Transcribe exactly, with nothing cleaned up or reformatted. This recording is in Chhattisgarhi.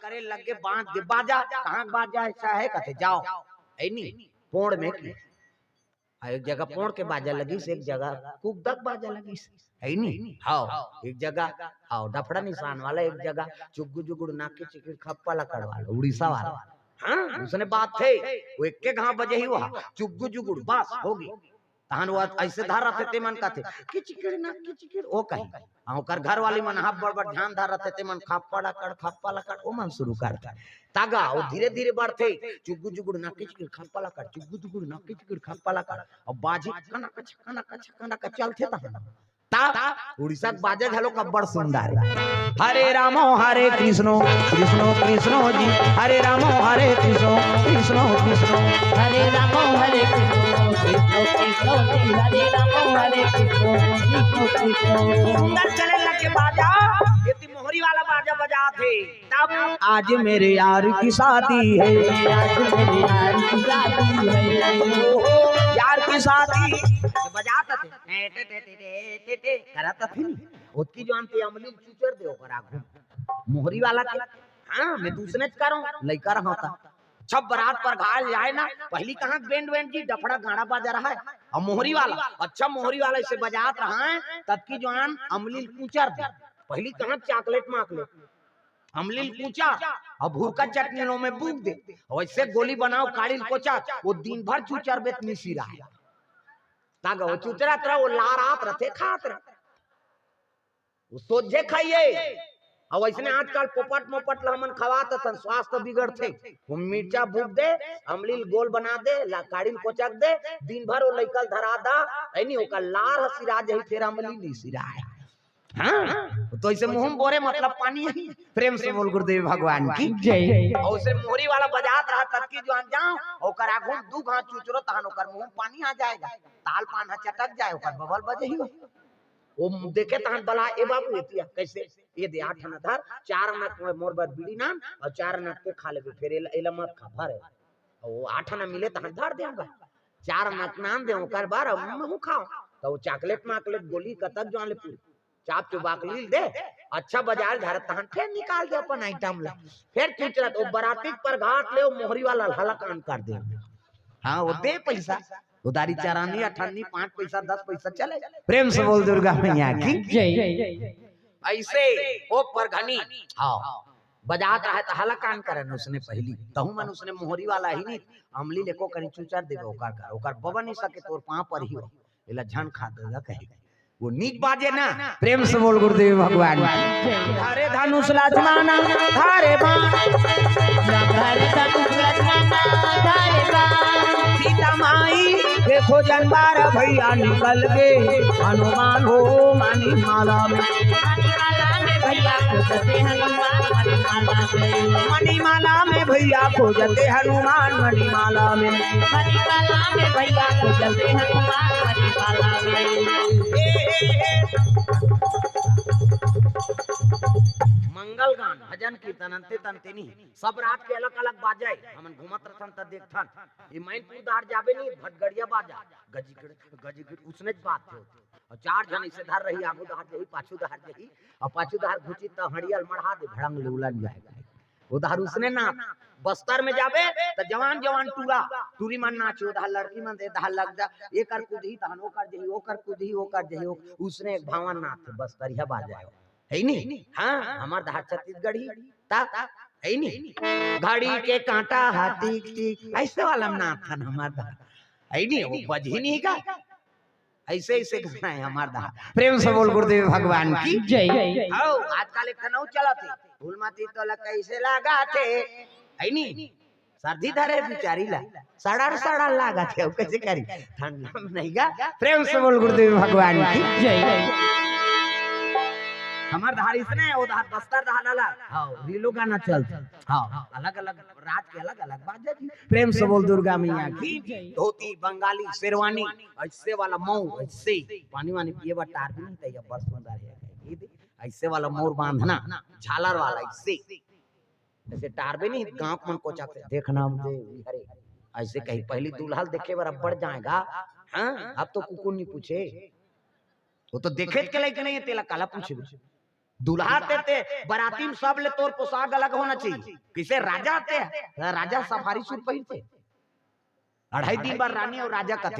करे लगे, बांध के बाजा, कहाँ बाजा ऐसा है, कहते जाओ, है नी, पोड़ में की। आ, एक जगह पोड़ के बाजा लगिस, एक जगह कुकदक बाजा लगिस, है नी? हाव, एक जगह, हाव, डफड़ा निशान वाला, एक जगह चुग्गु जुगुड़ नाक के चिकिड़ खप्पा लकड़ वाला, उड़ीसा वाला। हाँ, उसने बात थे, वो एक के घाव बजे ही हुआ, चुग्गु जुगुड़, बस, होगी। तहन वो ऐसे धर रथे, ते मन कथे, "किचकिड़ ना, किचकिड़," वो कही। हाँ, ओकर घर वाली मन हा बड़ बड़ ध्यान धर रथे, ते मन खप्पा लकड़, खप्पा लकड़, वो मन शुरू करथे। तागा, वो धीरे धीरे बढ़थे, चुग्गु जुगुड़ ना किचकिड़ खप्पा लकड़, चुग्गु जुगुड़ ना किचकिड़ खप्पा लकड़। अब बाजी कनक छकनक छकनक चलथे तहन। ता उड़ीसा के बाजा घलो अब्बड़ सुंदर। हरे रामो हरे कृष्णो, कृष्णो कृष्णो जी, हरे रामो हरे कृष्णो, कृष्णो कृष्णो। हरे रामो हरे कृष्णो, कृष्णो कृष्णो जी, हरे रामो हरे कृष्णो, कृष्णो कृष्णो। सुंदर चले लगे बाजा, ये ती मोहरी वाला बाजा बजात हे। तब आज मेरे यार की शादी है, आज मेरे यार की शादी है। ओहो, यार की शादी। ये बजात हे, टे, टे, टे, टे, टे, टे, करत हे नी। ओतकी जुआन ते अमली ल चुचर दे ओकर आगू। मोहरी वाला के, हाँ, मैं तो उसने च करंव, लइका रहंव ता। छब बरात पर घाल जाए ना, पहिली कहाँ बैंड वैंड जी, डफड़ा गाड़ा बाजा रहय। अब मोहरी वाला, अच्छा मोहरी वाला इसे बजात रहय, ततकी जुआन अमली ल कुचर दे। पहिली कहाँ चॉकलेट माकलेट, अमली ल कुचर, अब भुरका चटनी लो में बूक दे। वैसे गोली बनाव, काड़ी ल कोचर, वो दिन भर चुचरबे त नी सिराय। तागा वो चुचरत रह, वो लारात रथे, खात रह। वो सोझे खाइए। अउ अइसने आजकल पोपट मोपट ला हमन खवात हन, स्वास्थ्य बिगड़थे। वो मिर्चा बूक दे, अमली ल गोल बना दे, ला काड़ी ल कोचक दे, दिन भर वो लइका ल धरा दा, है नी, ओकर लार ह सिरा जाही, फेर अमली नी सिराय। हाँ, तो ऐसे मुंह में बोरे मतलब पानी ही। प्रेम से बोल गुरुदेव भगवान की जय। अउ उसे मोहरी वाला बजात रहा, तब की जुआन जाव, ओकर आगू में दू घाव चुचरो, तहन ओकर मुंह में पानी आ जाएगा, ताल पान ह चटक जाए, ओकर बबल बजे ही हो। वो देखे तहन बला, "ए बाबू, एतिया कैसे? ये दे आठ आना धर, चार आना के मोर बर बीड़ी नान अउ चार आना के खा लेबे, फेर एला, एला मत खा, भर एला।" अउ वो आठ आना मिले तहन धर दे हमका, चार आना के नान दे ओकर बर, अउ महूं खाव। त वो चॉकलेट माकलेट गोली कतक जुआन ले पूरी चाप चुबाक लील दे, अच्छा बजाय ल धर तहन फेर निकाल दे अपन आइटम ला, फेर चुचरत वो बराती के परघाट ले वो मोहरी वाला ल हलाकान कर दे। हाँ, वो दे पैसा, उधारी चार आनी, आठ आनी, पाँच पैसा, दस पैसा चले। प्रेम से बोल दुर्गा मैया की जय। ऐसे ओ परघनी, हाँ, बजात रहे त हलाकान करे न उसने पहिली, तहूं मन उसने मोहरी वाला ही नी, अमली ल एको कनी चुचर देबे ओकर घर, ओकर बबा नी सके तोर पांव परही हो, एला झन खा दे ला कहे। वो नीक बाजे ना, प्रेम से बोल गुरुदेव भगवान। धारे धनुष लक्ष्मण, धारे बाण। धारे धनुष लक्ष्मण, धारे बाण। सीता माई के खोजन बर भैया निकल गे, हनुमान हो मणिमाला में। मणिमाला में भैया खोजते हनुमान, मणिमाला में। मणिमाला में भैया खोजते हनुमान, मणिमाला में। मणिमाला में भैया खोजते हनुमान, मणिमाला में। ए, ए, ए। मंगल गान, भजन कीर्तन, अंते तंते नहीं, सब रात के अलग-अलग बाजे। हमन घूमत रथन त देखथन, ये मैनपुर डहर जाबे नहीं, भटगड़िया बाजा, गजिगड़, गजिगड़, उसने च बात होथे। अउ चार झन इसे धर रही, आगू डहर जही, पाछू डहर जही, अउ पाछू डहर घुची त हड़िया ल मढ़ा दे, भड़ंग ले उलन जाए। वो डहर उसने नाच, बस्तर में जाबे त जवान जवान टूरा, टूरी मन नाचे, वो डहर लड़की मन दे, डहर लग जा, एकर कुदही तहन ओकर जही, ओकर कुदही ओकर जही, ओ-, उसने एक भावन नाच हे, बस्तरिया बाजा हे। है नी? हाँ, हमर डहर छत्तीसगढ़ी, ता, है नी? घड़ी के कांटा हा टिक टिक, ऐसे वाला में नाचथन हमर डहर। है नी? वो बजही नहीं का? ऐसे, ऐसे गाना है हमर डहर। प्रेम से बोल गुरुदेव भगवान की जय। आओ, आजकल एक ठन अउ चलत हे, फूल माती तोला कैसे लागथे, है नी? सर्दी धरे बिचारी ला, सड़र सड़र लागत हे, अउ कैसे करी? ठंडा में नहीं गा। प्रेम से बोल गुरुदेव भगवान की जय। हमर डहर इसने, वो डहर बस्तर डहर अलग। हाँ, रीलो गाना चलत। हाँ, अलग-अलग राज के अलग-अलग बाजा जी। प्रेम से बोल दुर्गा मैया की। धोती, बंगाली, शेरवानी, ऐसे वाला मऊ, ऐसे पानी वानी पिए बर टार भी नहीं था, ये बड़ सुंदर है। ये दे, ऐसे वाला मऊर बांधना, झालर वाला, ऐसे। ऐसे टारबे नहीं, गाँव मन कोचक से, "देखना हम दे, हरे।" ऐसे कही, पहली दूल्हा ल देखे बर अब्बड़ जाएगा। हाँ, अब तो कुकुर नहीं पूछे। वो तो देखे के लायक नहीं है, तेला काला पूछे। दूल्हा ते, ते बराती में सब ले तोर पोशाक अलग होना चाहिए। किसे राजा ते, राजा सफारी सूट पहिरथे। अढ़ाई दिन बाद रानी और राजा कथे,